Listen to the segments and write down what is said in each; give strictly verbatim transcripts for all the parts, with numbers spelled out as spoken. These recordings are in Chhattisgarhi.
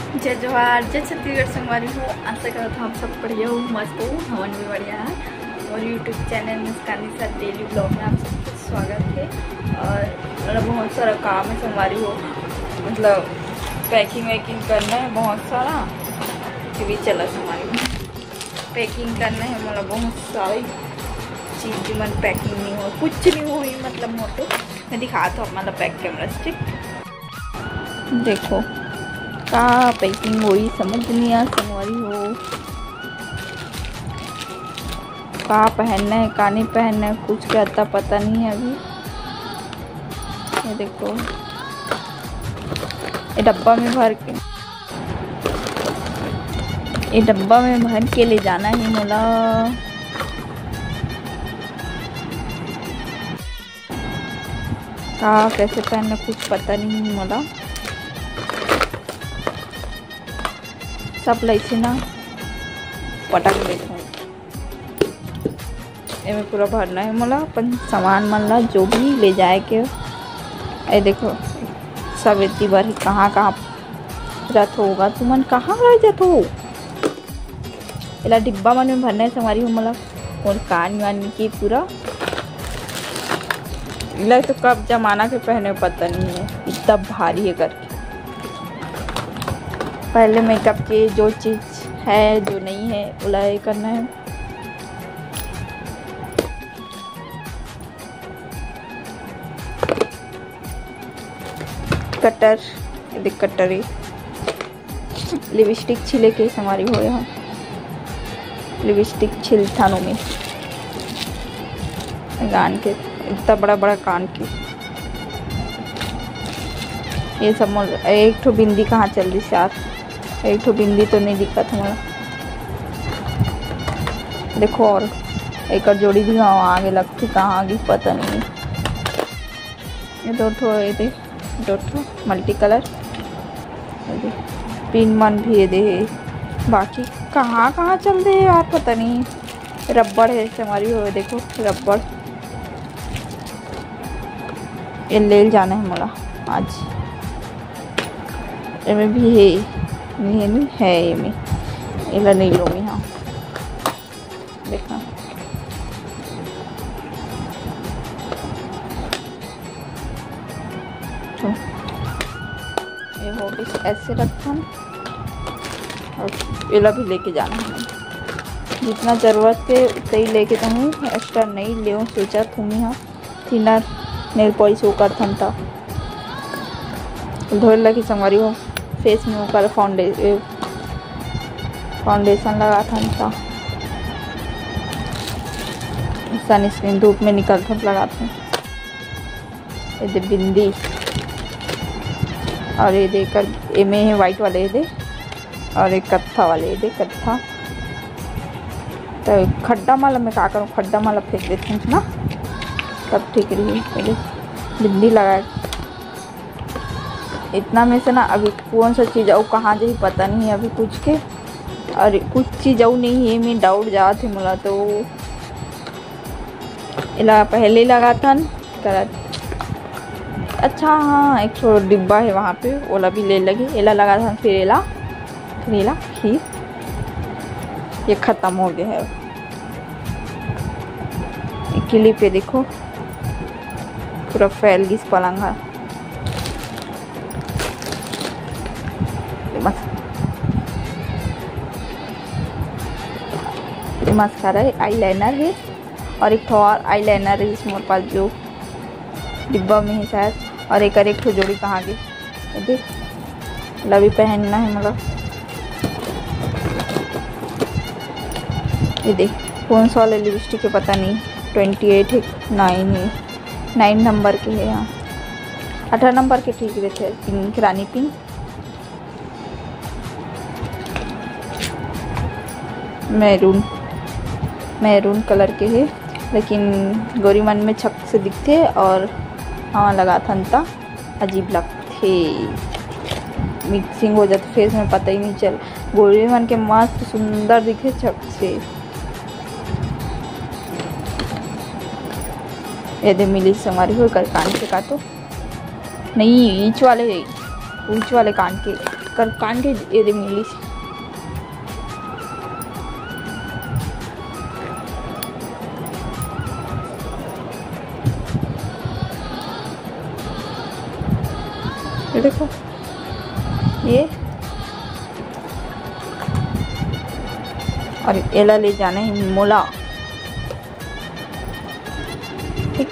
जय जोहार, जय छत्तीसगढ़ संगवारी हो। आशा करत हव आप सब बढ़िया हो, मस्त हो, हमन भी बढ़िया है। और YouTube चैनल मुस्कानी साथ डेली ब्लॉग में आप सबके स्वागत है। और मतलब बहुत सारा काम है संगवारी हो, मतलब पैकिंग वैकिंग करना है बहुत सारा, फिर भी चला संगवारी हो। पैकिंग करना है, मतलब बहुत सारी चीज मन पैकिंग नहीं हो, कुछ नहीं हो, मतलब मोटो मैं दिखात हव, मतलब बैक कैमरा से, ठीक। देखो का पैकिंग होई, समझ नहीं आ संगवारी हो, का पहनना है, का नहीं पहनना है, कुछ का अता पता नहीं है अभी। ये देखो, ये डब्बा में भर के, ये डब्बा में भर के ले जाना है मोला। का कैसे पहनना, कुछ पता नहीं मोला। सब लइसे ना पटक देथव। एमे पूरा भरना है मोला अपन सामान मन ला, जो भी ले जाए के। ए देखो, सब एती बर ही, कहाँ कहाँ रथ होगा, तुमन कहाँ रह जाथो? एला डिब्बा मन में भरना है संगवारी हो मोला, मोर कान वान के पूरा। एला तो कब जमाना के पहने पता नहीं है, इतना भारी है करके। पहले मेकअप के जो चीज है, जो नहीं है, ओला ये करना है। कटर, ये देख कटर, ये लिपस्टिक छिले के संगवारी हो, यहाँ लिपस्टिक छिलथन ओमे कान के, इतना बड़ा बड़ा कान के। ये सब मोर एक ठो बिंदी कहाँ चल दिस यार, एक ठो बिंदी तो नहीं दिखत हमारा। देखो और एकर जोड़ी भी वहाँ आगे लगती, कहाँ आगे पता नहीं। ये दो ठो, ये दे दो ठो मल्टी कलर, ये दे पिन मन भी ये दे हे। बाकी कहाँ कहाँ चल दे हे यार, पता नहीं। रबड़ है संगवारी हो, देखो रबड़, ये ले जाना है मोला आज। एमे भी है, नहीं है, नहीं है एमे, एला नहीं लो मैं। हाँ, देखना। तो ये हो गई, ऐसे रखथन और एला भी लेके जाना है। जितना जरूरत है उतना ही लेके जाऊँ, एक्स्ट्रा नहीं ले सोचा थूँ मैं। हाँ, थिनर, नेल पॉलिश वो करथन त धोए लगी संगवारी हो। फेस में ओकर फाउंडे-, ए, फाउंडेशन लगाथन त सनस्क्रीन धूप में निकलथन त लगाथन। ये दे बिंदी और ये दे कर एमे है व्हाइट वाले, ये दे और एक कत्था वाले, ये दे कत्था। तो खड्डा माला मैं का करूँ, खड्डा माला फेंक देती हूँ ना, तब ठीक रही। ये दे बिंदी लगा, इतना में से ना अभी कौन सा चीज अउ कहाँ जाही पता नहीं है अभी कुछ के, और कुछ चीज अउ नहीं है, मैं डाउट जात है मोला तो एला पहले लगाथन करत। अच्छा हाँ, एक ठो डिब्बा है वहाँ पे, ओला भी ले लगी, एला लगाथन, फिर एला, फिर एला, फिर ये खत्म हो गया है। ये क्लिप पे देखो, पूरा फैल गिस पलंग है। ये मस-, ये मस्कारा है, आईलाइनर है और एक ठो और आईलाइनर है, इस मोर पास जो डिब्बा में है शायद, और एक, एक ठो जोड़ी कहाँ गई? ये देख, ला भी पहनना है मतलब। ये देख, कौन सा वाला लिपस्टिक है पता नहीं, ट्वेंटी एट है, नाइन है, नाइन नंबर के है यहाँ, अठारह नंबर के ठीक रहते हैं, पिंक, रानी पिंक। मैरून, मैरून कलर के है, लेकिन गोरी मन में छक से दिखते और हाँ लगाथन त अजीब लगथे, मिक्सिंग हो जाथे फेस में, पता ही नहीं चल। गोरी मन के मस्त सुंदर दिखे छक से। ये दे मिली संगवारी हो, कर कान के का तो नहीं, ईच वाले, ईच वाले कान के। कर कान के ये दे मिली। ये देखो, ये और एला ले जाना है मोला। ठीक,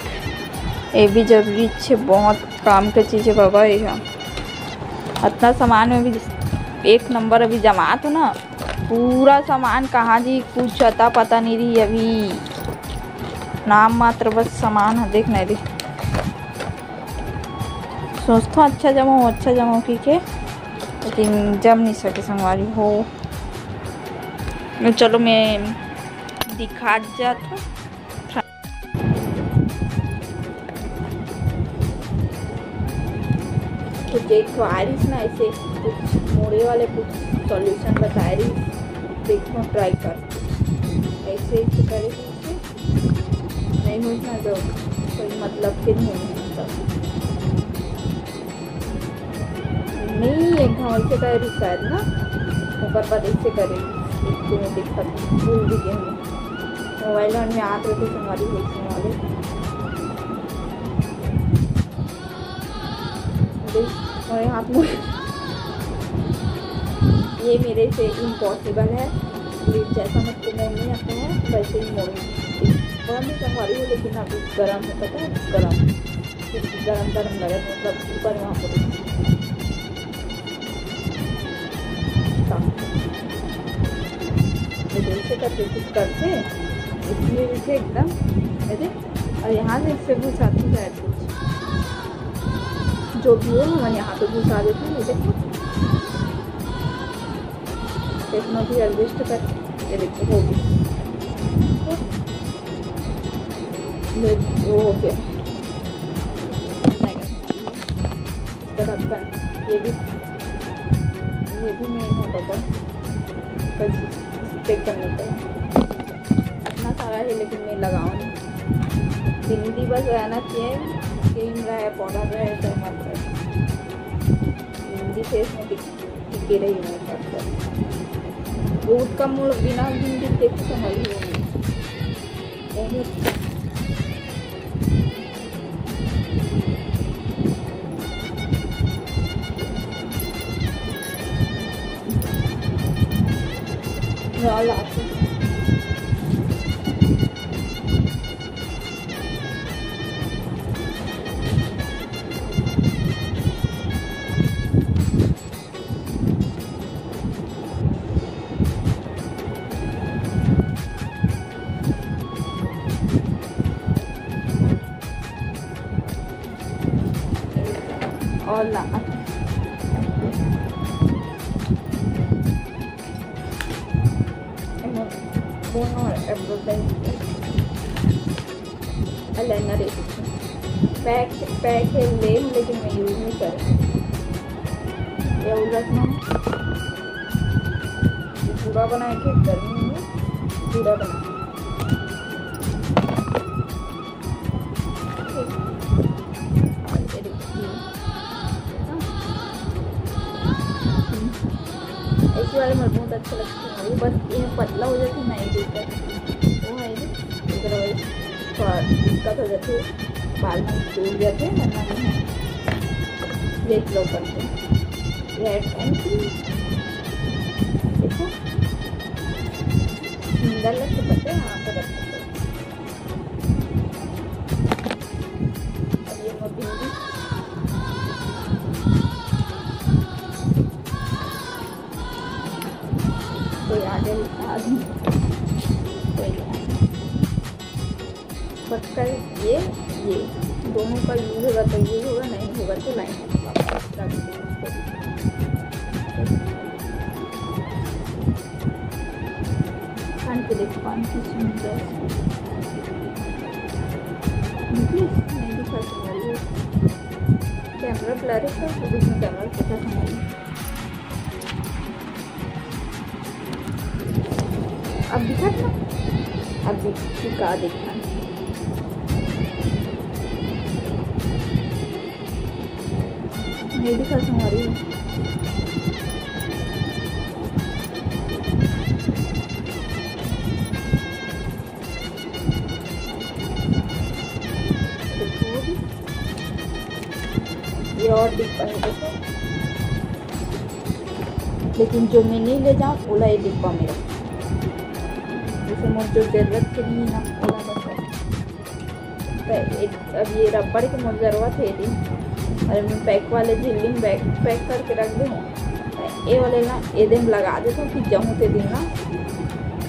ये भी जरूरी छे, बहुत काम के चीज है बाबा। ये ह अतना सामान में भी एक नंबर अभी जमात हो ना, पूरा सामान कहाँ जी कुछ अता पता नहीं रही। अभी नाम मात्र बस सामान है, देख नहीं रही। सोचता अच्छा जमा हो, अच्छा जमा हो की के, लेकिन जम नहीं सके संगवारी हो। चलो मैं दिखा जाता। कुछ एक ठो आ रही ना ऐसे कुछ मोड़े वाले कुछ सॉल्यूशन बता रही, देखो ट्राई कर ऐसे ऐसे करे नहीं होई ना तो कोई मतलब के नहीं होई मतलब। नहीं, एक घाव ऐसे करे रही शायद ना, ओकर बाद ऐसे करे रही। एक तो मैं देखा भूल भी गई हूँ। मोबाइल में आत रहते संगवारी हो संगवारी। देख, मेरे हाथ में ये मेरे से इम्पॉसिबल है। ये जैसा मुझको मोड़ने आता है वैसे ही मोड़ूंगी। गरम ही संगवारी हो, लेकिन अभी गरम है, पता है, गरम, गरम गरम लगे, मतलब ऊपर वहाँ पर। ये देखिए, करते कुछ करते इसलिए भी थे एकदम, ऐसे। और यहाँ से इससे घुसाती है कुछ, जो भी हो, हम यहाँ पे घुसा देते हैं। ये देखो, इसमें भी एडजस्ट कर, ये देखो, हो गया। ये वो हो गया। इसका ढक्कन, ये भी, ये भी मेन है, पता, बस चेक करने का। इतना सारा है, लेकिन मैं लगाऊँ नहीं। बिंदी बस रहना चाहिए, क्रीम रहे, पाउडर रहे, चाहे मत रहे, बिंदी फेस में टिक-, टिके रही मेरे पास। बहुत कम लोग बिना बिंदी देखे समझ ही नहीं। बहुत और ना, एब्रोड आईलाइनर है, पैक, पैक है, ले, लेकिन मैं यूज नहीं कर रही। ये उलटना है, ये पूरा बना के गर्मी में पूरा बना। ऐसे वाले मुझे बहुत अच्छा लगता है, वो बस ये पतला हो जाता है ना, ये देखकर वो है ये, अदरवाइज थोड़ा दिक्कत हो जाती है, बाल में टूट जाते हैं, वरना नहीं है। देख लो करके, ये एंड देखो, सुंदर लगते पत्ते, हाँ, तो रख सकते हो। अब ये मोती भी कोई आगे, आगे कोई नहीं। पक्का ये, ये दोनों का यूज होगा तो यूज होगा, नहीं होगा तो लाइन वापस रख देंगे इसको। कान के देख, कान की सुंदर। देखिए, नहीं दिखा सकता ये। कैमरा ब्लर है, तो इसमें कैमरा दिखा सकता है। अब दिखा था? अब देख, का देखना? नहीं दिखा सकता। लेकिन जो मैं नहीं ले जाऊँ, ओला ये डिब्बा में रख। जैसे मोर जो जरूरत के नहीं है ना, ओला बस रख। तो ए-, अब ये रबड़ के मोर जरूरत है दिन, और मैं पैक वाले झिल्ली में बैग पैक करके रख दे हूँ। तो ये वाले ना, ये दिन लगा देता हूँ कि जहूँ ते दिन ना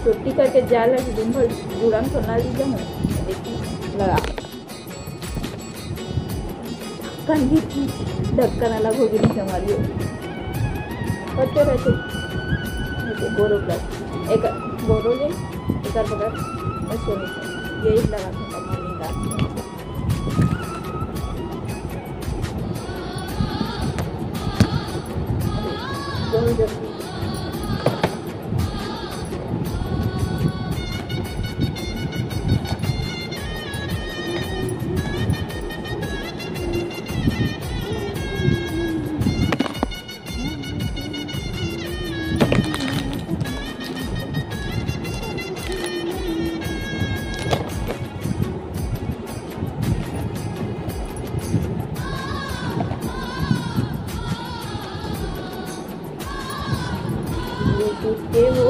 छुट्टी करके जाए ला, कि दिन भर जुड़न तो ना ली जाऊँ, लेकिन लगा। ढक्कन भी, ढक्कन अलग होगे नहीं संगवारी हो। करते रहते। देखिए, बोरो प्लस एक बोरो ले, एक बगल में सोने से यही लगा था मॉर्निंग का। दोनों जल्दी। ब्लूटूथ के वो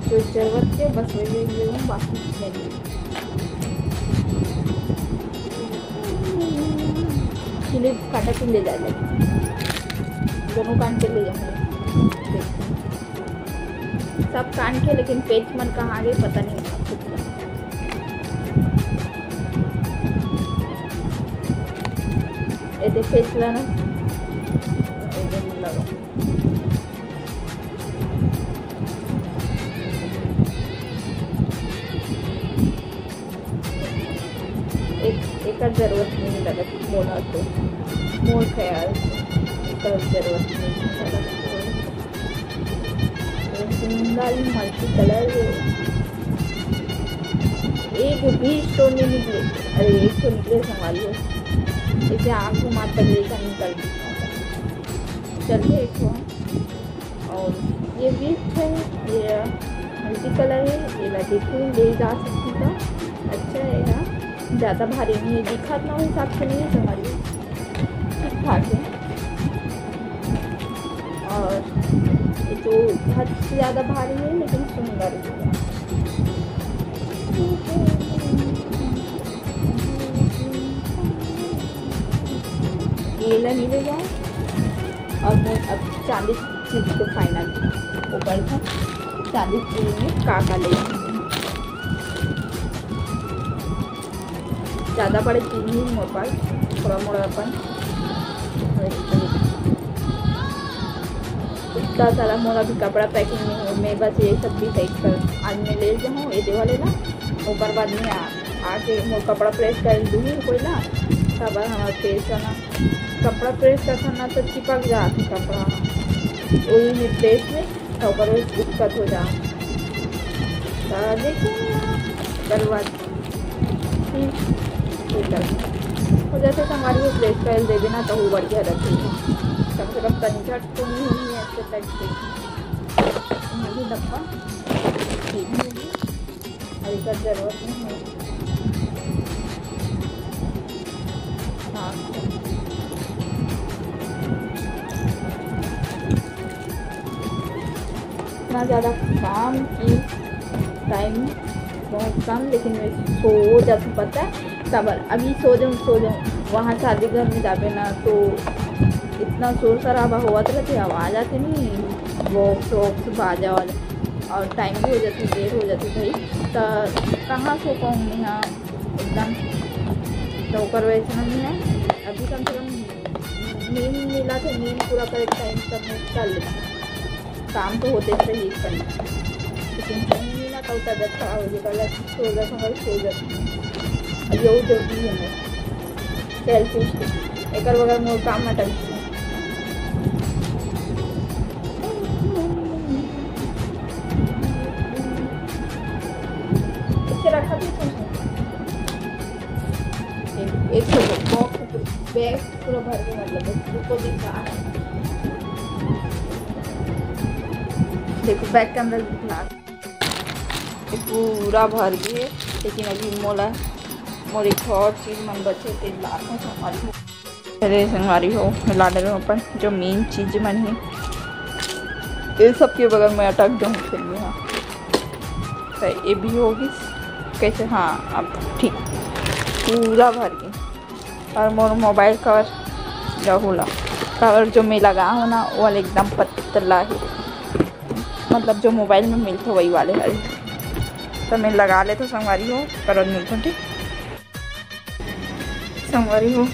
जो जरूरत के बस वही ले लूँ, बाकी कुछ नहीं। क्लिप काटा के ले जा ले, दोनों कान के ले जाऊँगी। सब कान के, लेकिन पेच मन कहाँ गए पता नहीं। ये देख पेच ला ना, ये देख लगा। एक, एकर जरूरत नहीं लगत मोला तो, मोर ख्याल से एकर जरूरत नहीं लगत। ये सुंदर ही मल्टी कलर है। एक भी स्टोन नहीं निकले। अरे, एक तो निकले संभालियो, इसे आँख घुमा तक लेकर निकल गई। चलिए, एक तो और ये भी अच्छा है, ये मल्टी कलर है, ये ला देखो, ले जा सकती का। अच्छा है यार, ज़्यादा भारी नहीं है, दिखत ना हिसाब से नहीं है संगवारी, ठीक ठाक है। और ये तो हद से ज़्यादा भारी है, लेकिन सुंदर भी है। ये ला नहीं ले जाए। और मैं अब चांदी चीज को फाइनल ऊपर था, चांदी चीज में का का ले। ज़्यादा बड़े चीज नहीं मोर पास, थोड़ा मोड़ा अपन। इतना सारा मोर अभी कपड़ा पैकिंग नहीं हो, मैं बस ये सब भी पैक कर आज मैं ले जाऊँ ये वाले ना, ओकर बाद में आ, आके मोर कपड़ा प्रेस कर दूँगी कोई ना, तब हमारा प्रेस है ना, कपड़ा प्रेस करता ना तो चिपक जाता कपड़ा, वही में प्रेस में तो ओकर वही दिक्कत हो जा। तो देखो, बर्बाद। ठीक, ठीक है। तो जैसे संगवारी हो, प्रेस कर देबे ना, तो वो बढ़िया रहती है। कम से कम तनी झट तो नहीं होनी है, ऐसे टाइप से। ये भी डब्बा, ये भी होगी। और इसका जरूरत नहीं है। हाँ। इतना ज़्यादा काम की टाइम बहुत कम, लेकिन मैं सो जाती, पता है, सबर, अभी सो जाऊँ, सो जाऊँ, वहाँ शादी घर में जाबे ना, तो इतना शोर शराबा होवत रहते, आवाज़ आते नहीं, बॉक्स वॉक्स बाजा वाला, और टाइम भी हो जाती, देर हो जाती भाई, तो कहाँ सो पाऊँगी? हाँ, एकदम। तो ओकर वजह से हम है, अभी कम से कम नींद मिला थे, नींद पूरा करे टाइम तक मैं कर लेती। काम तो होते से ही करना, लेकिन कहीं नहीं ना, तो तबियत खराब हो जाता है, सो जाता हूँ, सो जाती हूँ। अब यही जरूरी है मैं सेल्फिश, एकर बगैर मोर काम ना टलती। इसे रखा भी कुछ नहीं। एक, एक तो बॉक्स, बैग पूरा भर के, मतलब, बस रुको दिखा। देखो, बैग के अंदर दिखला। ये पूरा भर गए, लेकिन अभी मोला, मोर एक ठो और चीज मन बचे, ते लाखों संभाल। अरे संगवारी हो, मिला डरे अपन जो मेन चीज मन हे, ये सब के बगल में अटक जाऊँ फिर भी। हाँ, तो ये भी होगी। कैसे? हाँ, अब ठीक, पूरा भर गई। और मोर मोबाइल कवर, जहू ला कवर जो मैं लगा हूँ ना, वो वाला एकदम पतला है, मतलब जो मोबाइल में मिलते वही वाले है। तो मैं लगा लेते संगवारी हो, कवर मिलते, ठीक संगवारी हो।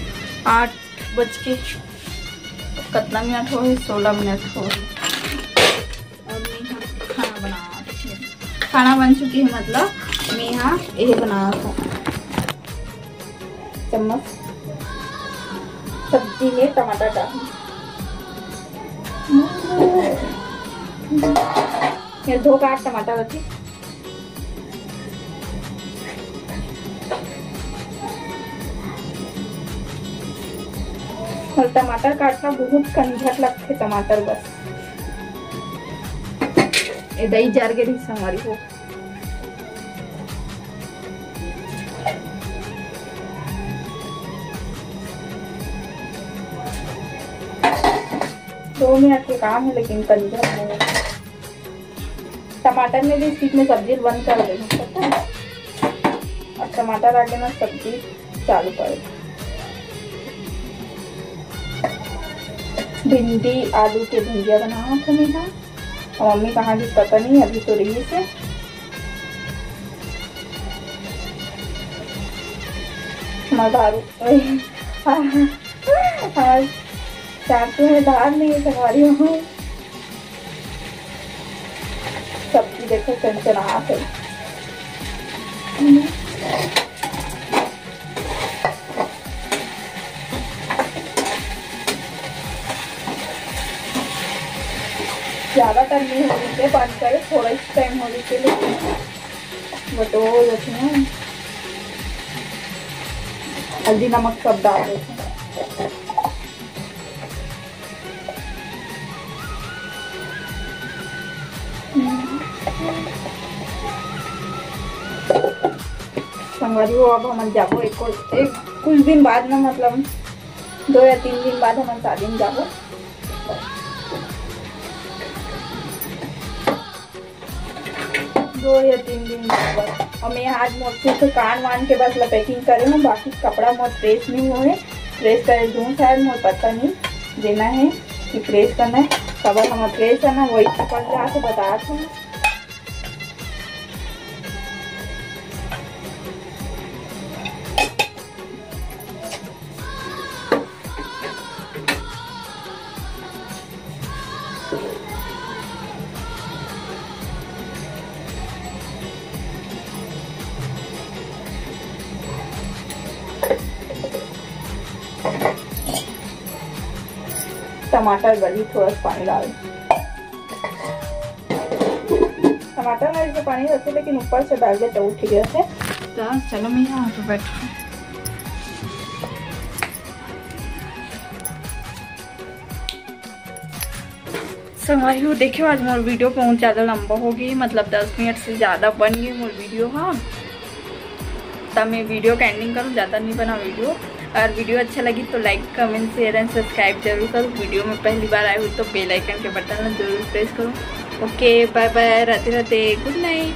आठ बज के कितना मिनट हो है? सोलह मिनट हो है। और मैं यहाँ खाना बना, खाना बन चुकी है, मतलब मैं यहाँ ये बना रहा हूँ चम्मच। सब्जी में टमाटर डाल, ये धो के टमाटर रखी। और टमाटर काटना बहुत कंझट लगथे, टमाटर बस। ए दई जर गे रही संगवारी हो। दो मिनट के काम है, लेकिन कंझट है। टमाटर में भी इस बीच में सब्जी बंद कर देना, पता है? अब टमाटर आगे ना सब्जी चालू कर। भिंडी आलू के भुंजिया बनावत हूँ मैं। और मम्मी कहाँ गई पता नहीं, अभी तो रही से। हमार दारू, हमार चाकू में धार नहीं है, संगवारी हो। सब्जी देखो चनचनात है। ज्यादा टाइम नहीं हो रही है, बंद करे, थोड़ा ही टाइम हो रही है, लेकिन बटोर देते हैं, हल्दी नमक सब डाल देते हैं। संगवारी हो, अब हमन जाबो एक, एक कुछ दिन बाद ना, मतलब दो या तीन दिन बाद हमन शादी में जाबो। दो या तीन दिन बाद। और मैं आज मोर सिर्फ कान वान के बस ला पैकिंग करे हूँ, बाकी कपड़ा मोर प्रेस नहीं हुए, प्रेस करे दूँ शायद, मोर पता नहीं देना है कि प्रेस करना है। कबर हमर प्रेस है ना, वही पकड़ के आके बतात हूँ। टमाटर गली, थोड़ा सा पानी डाल। टमाटर में जैसे पानी रहते, लेकिन ऊपर से डाल दे तो उठ गया है। तो चलो, मैं यहाँ पे बैठ संगवारी हो, देखियो, आज मोर वीडियो बहुत ज़्यादा लंबा हो गई, मतलब दस मिनट से ज़्यादा बन गई मोर वीडियो। हाँ, तब मैं वीडियो का एंडिंग करूँ, ज़्यादा नहीं बना वीडियो। और वीडियो अच्छा लगी तो like, comment, share and subscribe जरूर करो। वीडियो में पहली बार आए हो तो बेल आइकन के बटन में जरूर प्रेस करो। ओके, बाय बाय, राधे राधे, गुड नाइट।